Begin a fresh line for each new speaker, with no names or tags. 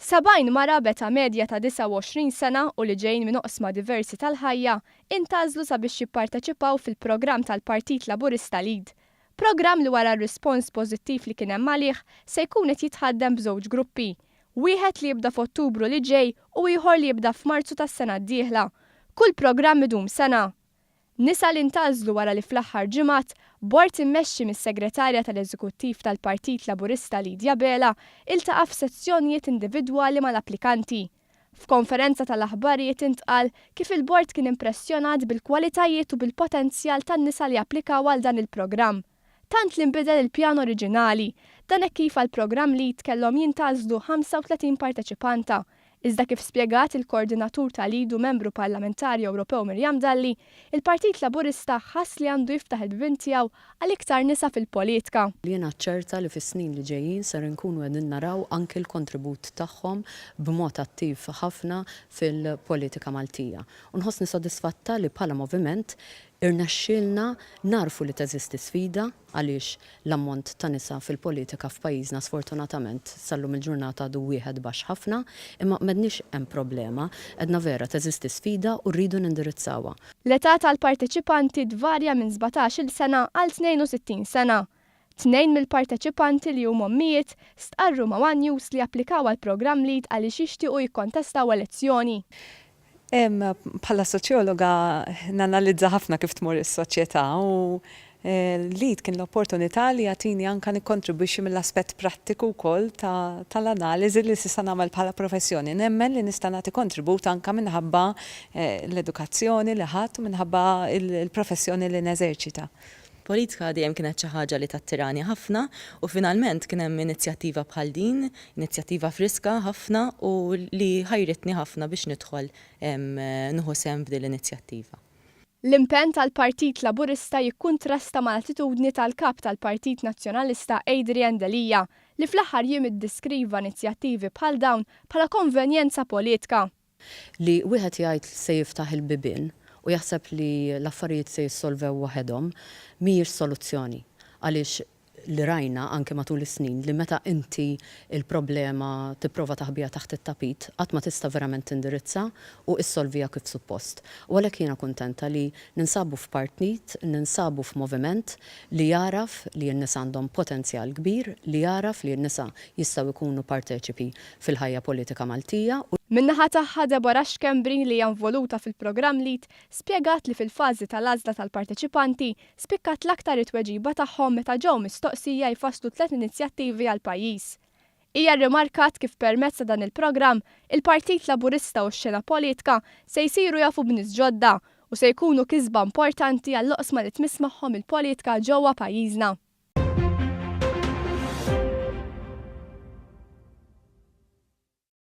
70 mara b'età medja ta' 29 sena u li ġejjin minn oqsma diversi tal-ħajja intgħażlu sabiex jipparteċipaw fil-programm tal-Partit Laburista Lead. Programm li wara r-rispons pożittiv li kien hemm għalih se jkun qed jitħaddem b'żewġ gruppi. Wieħed li jibda f'Ottubru li ġej u ieħor li jibda f'Marzu tas-sena d-dieħla. Kull programm idum sena. Nisa li ntgħażlu wara li fl-aħħar ġimgħat, bord immexxi mis-Segretarja tal-Eżekuttiv tal-Partit Laburista Lydia Abela iltaqa' f'sezzjonijiet individwali mal-applikanti. F'konferenza tal-aħbarijiet intqal kif il-bord kien impressjonat bil-kwalitajiet u bil-potenzjal tan-nisa li applikaw għal dan il-programm. Tant li nbidel il-pjan oriġinali. Dan hekk kif għall-programm LEAD kellhom jintgħażlu 35 parteċipanta. Iżda kif spjegat il-Koordinatur ta' LEAD u Membru Parlamentari Ewropew Miriam Dalli, il-Partit Laburista ħass li għandu jiftaħ il-bibien tiegħu għal iktar nisa fil-politka.
Jiena ċerta li fis-snin li ġejjin ser inkunu qegħdin naraw anki l-kontribut tagħhom b'mod attiv ħafna fil-politika Maltija. U nħossni sodisfatta li bħala moviment Irnexxielna nagħrfu li teżisti sfida għaliex l-ammont ta' nisa fil-politika f'pajjiżna sfortunatament sal-lum il-ġurnata għadu wieħed baxx ħafna, imma m'għedniex hemm problema, għedna vera teżisti sfida u rridu nindirizzawha.
L-età tal-parteċipanti tvarja minn 17-il sena għal 62 sena. Tnejn mill-parteċipanti li huma ommijiet stqarru ma' one News li applikaw għall-programm LEAD għaliex jixtiequ jikkontestaw elezzjoni.
Bħala soċjologa nanalizza ħafna kif tmur is-soċjetà u l-LEAD kien l-opportunità li jagħtini anke nikkontribwixxi mill-aspett prattiku wkoll tal-analiżi li s'issa nagħmel bħala professjoni. Nemmen li nista' nagħti kontribut anke minħabba l-edukazzjoni li ħadt u minħabba l-professjoni li neżerċita.
Politika dejjem kienet xi ħaġa li tattirani ħafna u finalment kien hemm inizjattiva bħal din, inizjattiva friska ħafna u li ħajritni ħafna biex nidħol nieħu sehem f'din l-inizjattiva.
L-impenn tal-Partit Laburista jikkuntrasta mal-attitudni tal-Kap tal-Partit Nazzjonalista Adrian Delia li fl-aħħar jiem iddiskriva inizjattivi bħal dawn bħala konvenjenza politka.
Li wieħed jgħid li se jiftaħ il-bibien u jaħseb li l-affarijiet se jissolvew waħedhom mhijiex soluzzjoni għaliex li rajna anke matul is-snin li meta inti l-problema tipprova taħbiha taħt it-tapit qatt ma tista' verament tindirizza u issolviha kif suppost. U għalhekk jiena kuntenta li ninsabu f'partit, ninsabu f'moviment li jagħraf li n-nisa għandhom potenzjal kbir, li jagħraf li n-nisa jistgħu jkunu parteċipi fil-ħajja politika Maltija u.
Min-naħa tagħha Deborah Schembri li hija involuta fil-programm LEAD spjegat li fil-fażi tal-għażla tal-parteċipanti spikkat l-aktar it-tweġiba tagħhom meta ġew mistoqsija jfasslu tliet inizjattivi għall-pajjiż. Hija rrimarkat kif permezz ta' dan il-programm, il-Partit Laburista u x-xena politka se jsiru jafu b'nies ġodda u se jkunu kisba importanti għall-oqsma li tmiss magħhom il-politka ġewwa pajjiżna.